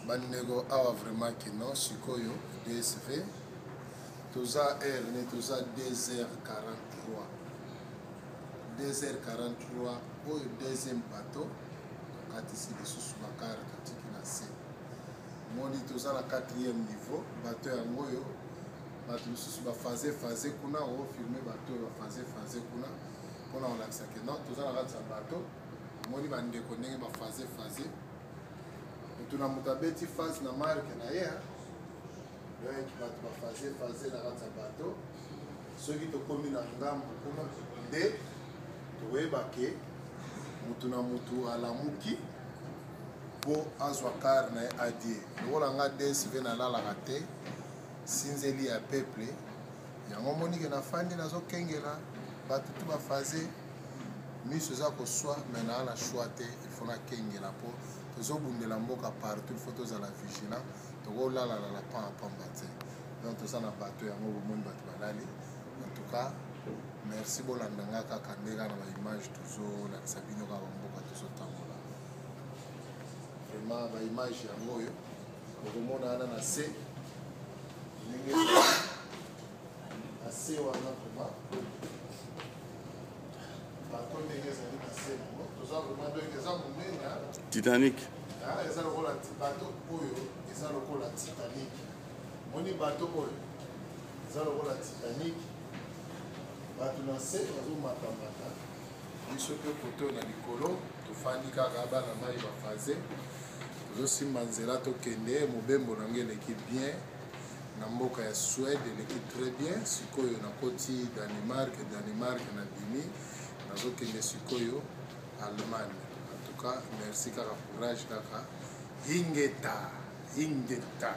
Bandeko awa vraiment kino sikoyo DSV toza heure ne toza 2h43 2h43 oyo deuxième bateau tokatisi lisusu bakare totiki na se moni toza na quatrième niveau bateau yango oyo bato mosusu bafaze faze kuna ofilme bato oyo bafaze faze kuna mpona kolakisa ke non toza na kati ya bateau. Omoni bandeko ndenge bafaze faze, moto na moto abeti phase na marke na ye. Donc bato bafaze faze na kati ya bateau. Soki tokomi na ngambo kuna nde tokoyeba ke moto na moto alamuki mpo azwa kar na ye adie. Lokola nga DSV nalalaka te, sinzeli ya peuple yango omoni ke nafandi nazokengela bato tu bafaze, miso eza koswa, me naa na choix te, il faut nakengela mpo tozobundela mboka partout, il faut tozala vigilant, tokolalalala pan pamba te. Donc toza na bato yango bomoni bato balali. En tout cas merci, bolanda nga kaka nde kaka na baimage tozolakisa bino kaka bamboka tozotambola. Vraiment baimage yango oyo bokomona wana na se, ndenge na se wana vraiment bato ndenge ezali na se yango toza vraiment, donc eza monene. Titanic. Eza lokola bato oyo eza lokola Titanic. Moni bato oyo eza lokola Titanic, bato na se bazomatamata, biso mpe koto na likolo tofandi kaka, bana mai bafaze, tozosimba nzela tokende. Mobembo na ngai eleki bien na mboka ya Suède, eleki très bien. Sikoyo nakoti Danemark, Danemark nabimi, nazokende sikoyo Allemagne. En tout cas merci kaka, courage kaka, ingeta ingeta.